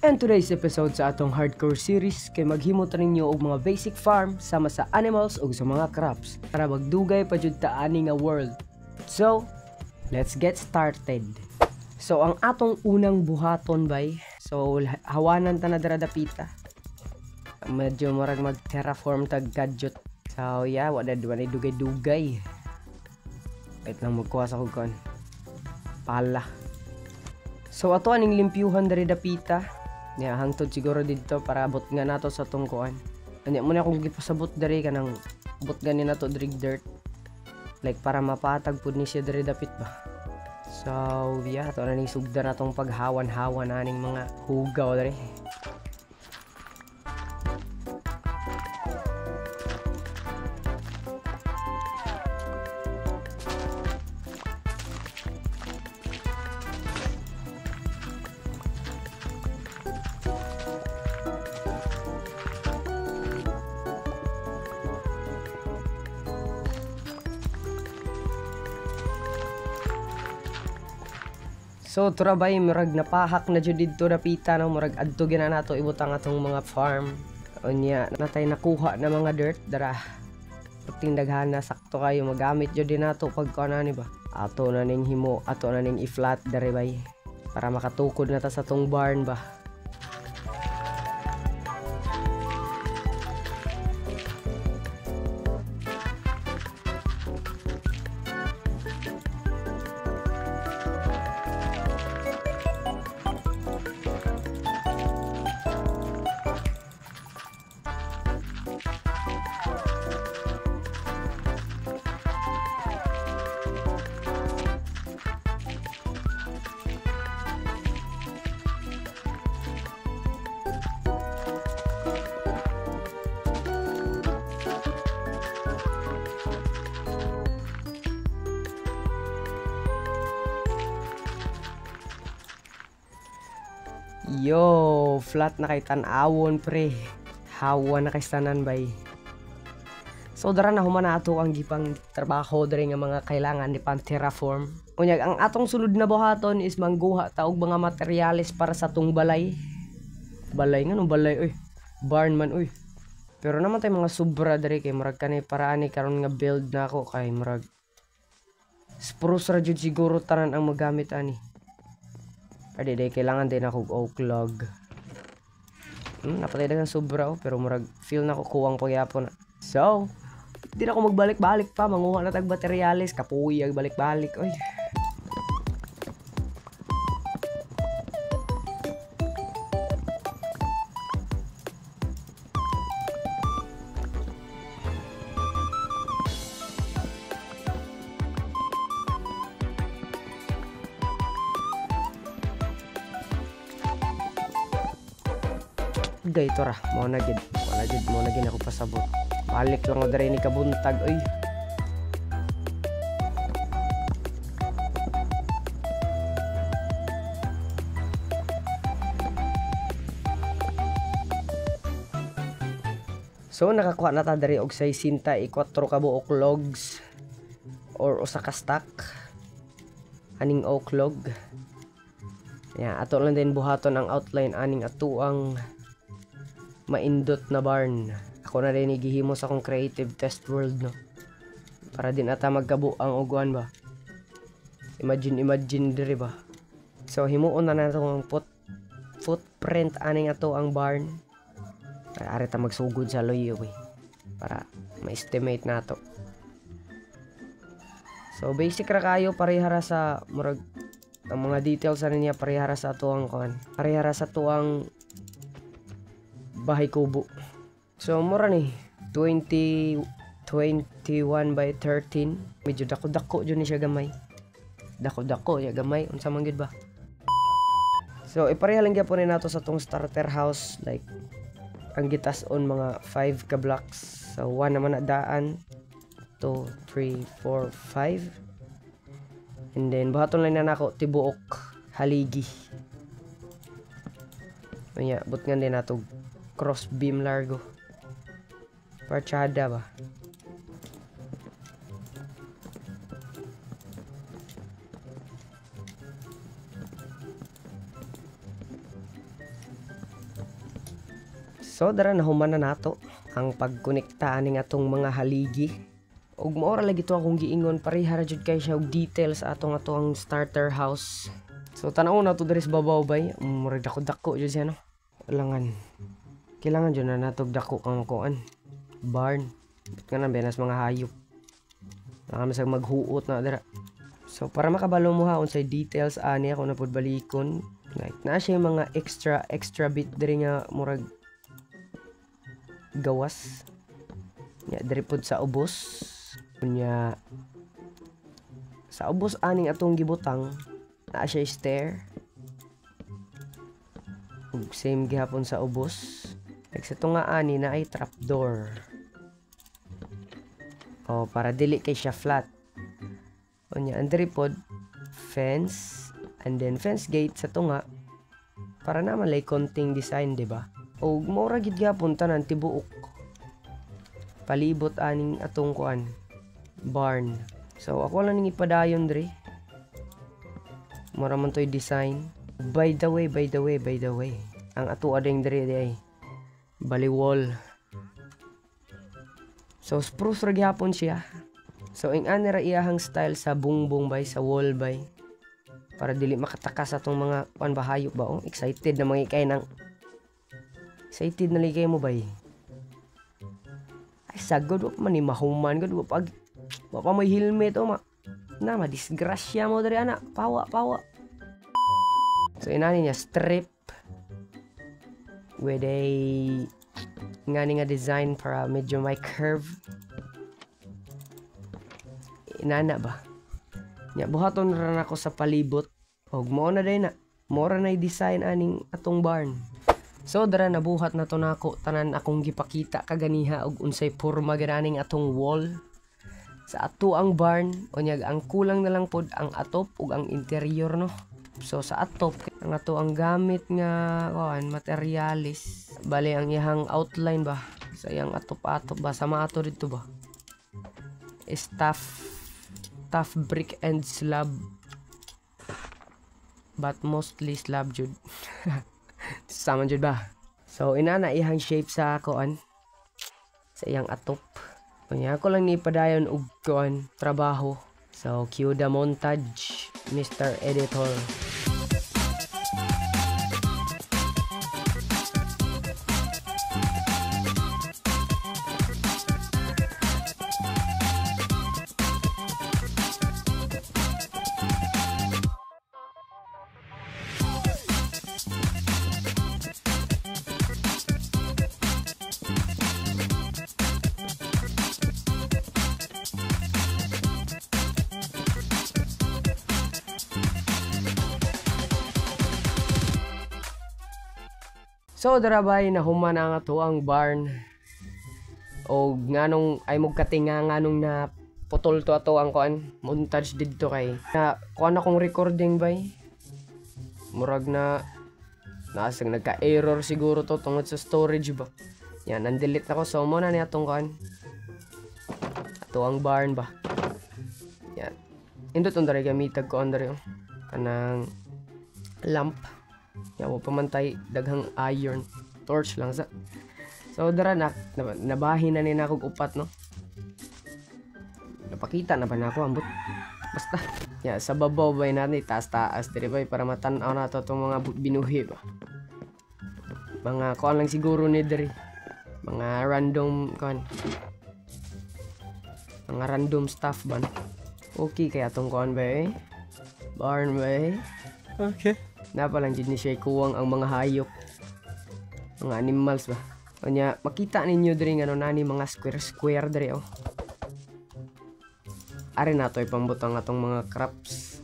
And today's episode sa atong hardcore series kay maghimo ta ninyo og mga basic farm sama sa animals ug sa mga crops para magdugay pa jud ta ani nga world. So, let's get started. So, ang atong unang buhaton bay, so hawanan ta na dira dapita. Medyo murag mag terraform tag gadget. So, yeah, wala wala dugay-dugay. Wait lang, magkuha sa kog pala. So, ato aning limpyuhan diri dapita. Nya hangtod siguro didto para abot nga nato sa tungkuan. Anya mo na akong gipasabot diri kanang abot gani nato diri dirt. Like para mapatag pud ni siya diri dapit ba. So yeah, ato na ning sugdan natong paghawan-hawan aning mga hugaw diri. So tura bay, murag napahak na jud didto dapita no, murag adto gina nato ibutang atong mga farm. Unya natay nakuha na mga dirt dara. Puting daghana, sakto kayo magamit jud din nato pagkuan ani ba. Ato na ning himo, ato na ning i-flat dere bay para makatukod na ta sa tong barn ba. Yo, flat na kay tan-awon pre. Hawa na kay tanan bay. So dara na human na ato ang gipang trabaho diri nga mga kailangan ni pang terraform. Unyag ang atong sulod na buhaton is mangguha ta og mga materyales para sa tong balay. Balay nga nung balay oy. Barn man oy. Pero naman tay mga sobra diri kay murag kani para ani karon nga build na ako kay murag spruce ra jud siguro tanan ang magamit ani. Adi day kailangan din ako oak log. Napatay daghang sobra oh, pero murag feel na ko kuwang pagyapon na. So, di na ako magbalik-balik pa, manguha na tag materyales, kapuyag balik-balik oy. Gay ra, mo na gid, wala gid, mo na gid ako pasabot. Balik lang ko diri ni kabuntag oy. So nakakuha na ta diri og 64 ka buok logs or usa ka stack aning oak log. Ya, ato lang din buhaton ang outline aning atuang maindot na barn. Ako na rin gihimo sa akong creative test world no. Para din ata magkabuang uguan ba. Imagine imagine diri ba. So himuon na nato ang footprint aning ato ang barn. Para ari ta magsugod sa loyo eh, para ma-estimate nato. So basic ra kayo parehara sa murag ang mga details ani niya parehara sa ato ang kuan. Parehara sa tuang bahay kubo. So mura ni 20 21 by 13. Medyo dako-dako jud ni siya gamay. Dako-dako ya gamay unsa man gyud ba. So ipareha lang gyapon ni nato sa tong starter house, like ang gitas-on mga 5 ka blocks. So 1 naman na daan, 2 3 4 5. And then buhaton lang na nako tibuok haligi. Unya butngan din nato cross beam largo. Parchada ba? So dara nahuman na nato ang pagkonekta aning atong mga haligi. Ug mao ra lagi to akong giingon, pareha ra jud kay siya og details atong ato ang starter house. So tan-aw na to diri sa babaw bay, murag dako-dako jud siya, no. Kailangan kailangan jud na natog dako kang kuan barn. But nga na benas mga hayop. Naka sa maghuot na dira. So para makabalo mo ha unsay details ani, ako na pud balikon. Like naa siya yung mga extra extra bit diri nga murag gawas. Nya diri pud sa ubos. Unya sa ubos aning atong gibutang naa siya stair. Ug same gihapon sa ubos. Like sa tunga ani na ay trapdoor. O para dili kay siya flat. Unya ang diri pod fence and then fence gate sa tunga para naman lay konting design, di ba? Og mao ra gid gyapon tanan tibuok. Palibot aning atong kuan barn. So ako lang ning ipadayon diri. Mura man to'y design. By the way, by the way, by the way, ang ato ading diri di ay bali wall. So spruce ra gyapon siya. So ing ani ra iyahang style sa bungbong bay, sa wall bay. Para dili makatakas atong mga kuan ba, hayop ba, oh. Excited na mga ikay nang excited na ligay mo bay. Ay sagod wa pa man ni mahuman gud, wa pa may helmet, oh, ma. Na madisgrasya mo diri ana, pawa pawa. So inani niya strip with a ngani nga design para medyo may curve. Inana ba? Nya buhaton ra nako sa palibot. Og mao na day na. Mao ra nay design aning atong barn. So dara nabuhat na to nako tanan akong gipakita kaganiha og unsay porma gananing atong wall sa ato ang barn. Unyag ang kulang na lang pod ang atop ug ang interior, no. So sa atop ang ato ang gamit nga kuan materialis, bali ang iyang outline ba sa iyang atop-atop ba sama ato didto ba is tough tough brick and slab, but mostly slab jud. Sama jud ba. So inana iyang shape sa kuan sa iyang atop. Unya ako lang ni padayon og kuan trabaho. So cue the montage, Mr. Editor. So dara bay nahuman ang ato ang barn. Og nganong ay mo katinga nganong na putol to ato ang kuan montage didto kay na kuan akong recording bay. Murag na naasang nagka-error siguro to tungod sa storage ba. Yan, nan-delete nako, so mo na ni atong kuan. Ato ang barn ba. Yan. Indot on dara gamitag ko diri oh. Kanang lamp. Ya, wa pa man tay daghang iron, torch lang sa. So dara na nabahin na ni nako og upat, no. Napakita na ba nako ambot. Basta ya sa babaw bay natin taas-taas diri bay para matan-aw nato tong mga binuhi ba. Mga kuan lang siguro ni diri. Mga random kuan. Mga random stuff ba, no? Okay kaya tong kuan bay. Barn bay. Okay. Napa lang jud ni siya kuwang ang mga hayop. Mga animals ba. Unya makita ninyo diri nga no nani mga square square diri oh. Ari nato ipambutang atong mga crops.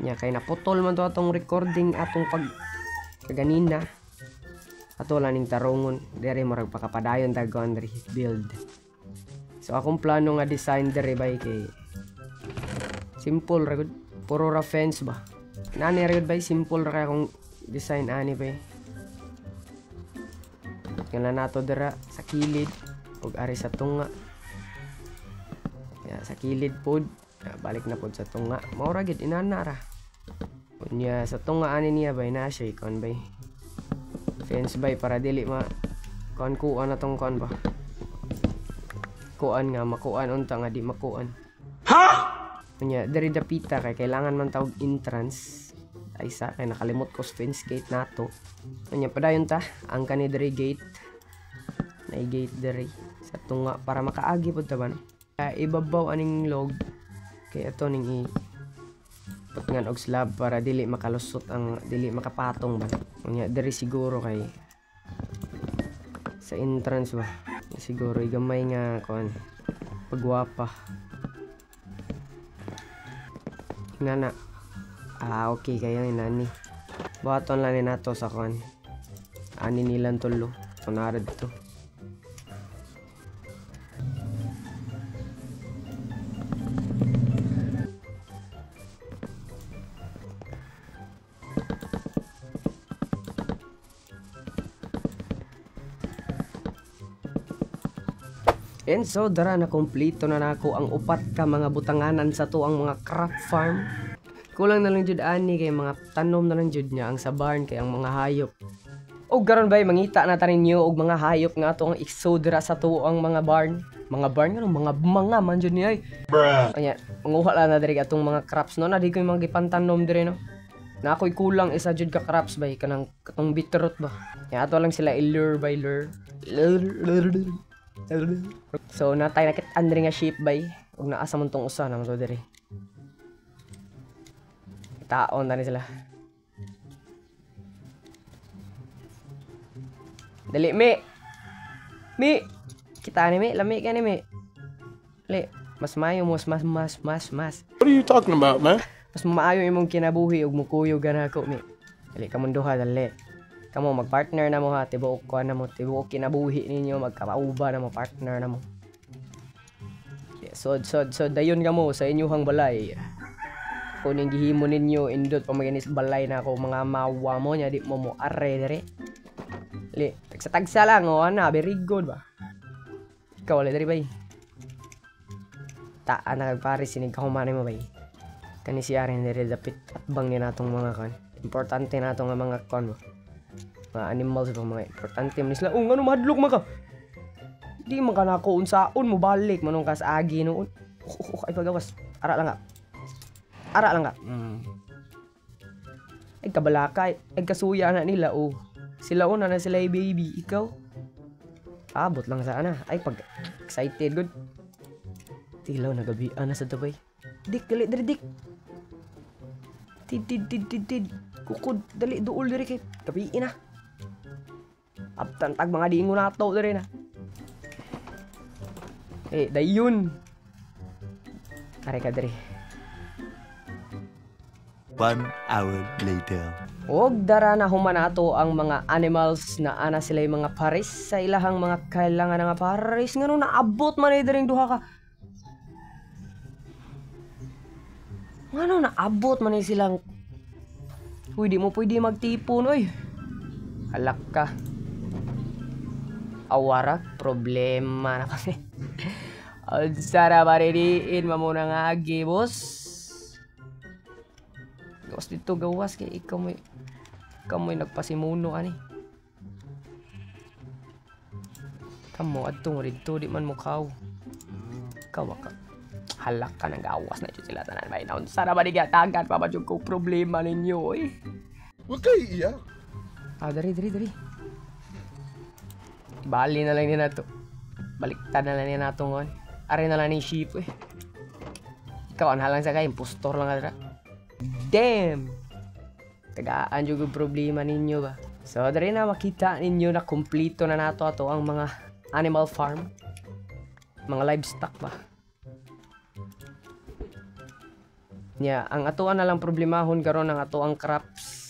Nya kay naputol man to atong recording atong pag kaganina. Ato lang ning tarongon diri murag pakapadayon tagon diri build. So akong plano nga design diri bay kay simple ra gud, puro ra fence ba. Nani ra gud bay, simple ra kay akong design ani bay. Kailan nato dira sa kilid ug ari sa tunga. Ya, sa kilid pod, ya, balik na pod sa tunga. Mao ra gid inana ra. Unya sa tunga ani niya bay na siya ikon bay. Fence bay para dili ma kuan kuan na tong kuan ba. Kuan nga makuan unta nga di makuan. Ha? Unya diri dapita kay kailangan man tawag entrance. Ay sa kay nakalimot ko sa fence gate nato. Unya padayon ta ang kani diri gate. Nay gate diri sa tunga para makaagi pud ta ba no. Ibabaw aning log kay ato ning i putngan og slab para dili makalusot ang dili makapatong ba. Unya diri siguro kay sa entrance ba siguro gamay nga kuan pagwapa. Nana. Ah, okay kayo nani. Buhaton lang ni nato sa kuan. Ani nilang tulo. Tunarad to. And so, dara na kompleto na nako ang upat ka mga butanganan sa tuang mga crop farm. Kulang na lang jud ani kay mga tanom na lang jud niya ang sa barn kay ang mga hayop. Og karon bay mangita na ta ninyo og mga hayop nga ato ang iksodra sa tuang mga barn. Mga barn nga mga man jud ni ay. Bruh. Anya, manguha lang na diri atong mga crops no na di ko yung mga gipantanom diri no. Na ako'y kulang isa jud ka crops bay kanang katong beetroot ba. Nya ato lang sila i-lure by lure. So natay nakit-an diri nga sheep bay ug naa sa man tong usa naman to diri. Taon na ni sila. Dali mi. Mi. Kita ni mi, lami ka ni mi. Dali, mas maayo mo, mas mas mas mas. What are you talking about, man? Mas maayo imong kinabuhi ug mukuyog ka nako mi. Dali kamong duha dali. Kamo magpartner na mo ha, tibuok ko na mo, tibuok kinabuhi ninyo, magkauba na mo, partner na mo. Yeah, sod sod sod dayon kamo sa inyuhang balay. Kung ning gihimo ninyo indot pa maganis balay na ako mga mawa mo nya di mo mo are diri. Li, tagsa-tagsa lang oh ana, very good ba. Ikaw wala diri bay. Taan na kag pares sinig kahuman mo bay. Kani si Aren diri dapit atbang ni natong mga kan. Importante nato nga mga kon ba. Mga animals ba mga importante man sila. Oh, ngano mahadlok man ka? Di man ka nako unsaon mo balik manong ka sa agi noon. Oh, ay pagawas. Ara lang ka. Ara lang ka. Ay kabalakay, ay kasuya na nila oh. Sila una na sila baby, ikaw. Abot lang sa ana. Ay pag excited good. Tilaw na gabi ana sa tabay. Dik dali dali dik. Tid tid tid tid tid. Kukod dali duol diri kay gabi na. Abtan tag mga diingon nato diri na. Eh dayon. Are ka diri. 1 hour later. Og dara na human ato ang mga animals na ana sila yung mga pares sa ilahang mga kailangan nga pares ngano naabot man ni diring duha ka. Ngano naabot man ni silang. Uy, di mo pwede magtipon oy. Halak ka. Awara problema na kasi. Unsa ra bariliin mamuna nga agi boss. Gawas dito gawas kay ikaw mo'y nagpasimuno ani. Kamo adto mo didto di man mo kaw. Kaw ka. Halak ka nang gawas na jud sila tanan bay. Unsa ra ba digatagan pa ba jud ko problema ninyo oy. Wa kay iya. Ah, diri diri diri. Bali na lang ni nato. Baliktad na lang ni nato ngon. Are na lang ni sheep eh. Ikaw ang halang sa kay impostor lang ka. Damn! Tagaan jud problema ninyo ba? So, diri na makita ninyo na kumpleto na nato ato ang mga animal farm. Mga livestock ba? Nya, ang atoan na lang problemahon karon ang ato ang crops.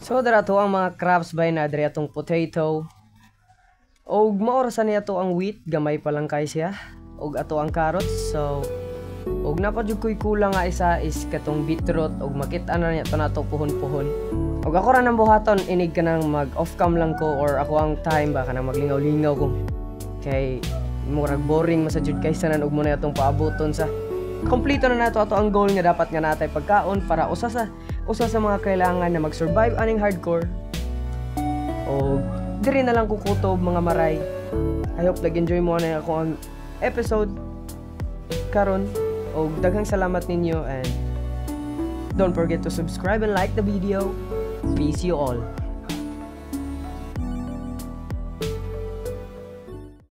So dara to ang mga crops bay na diri atong potato. Og mao ra sa niya to ang wheat, gamay pa lang kay siya. Og ato ang carrots. So og napa jud koy kulang nga isa is katong beetroot og makit-an na niya to nato puhon-puhon. Og ako ra nang buhaton inig kanang mag off cam lang ko or ako ang time ba kanang maglingaw-lingaw ko. Kay murag boring man sa jud kay sanan og mo na atong paabuton sa kompleto na nato ato ang goal nga dapat nga natay pagkaon para usa sa mga kailangan na mag-survive aning hardcore. Og diri na lang kukutob, mga maray. I hope nag-enjoy mo na ako ang episode karon og daghang salamat ninyo and don't forget to subscribe and like the video. Peace you all.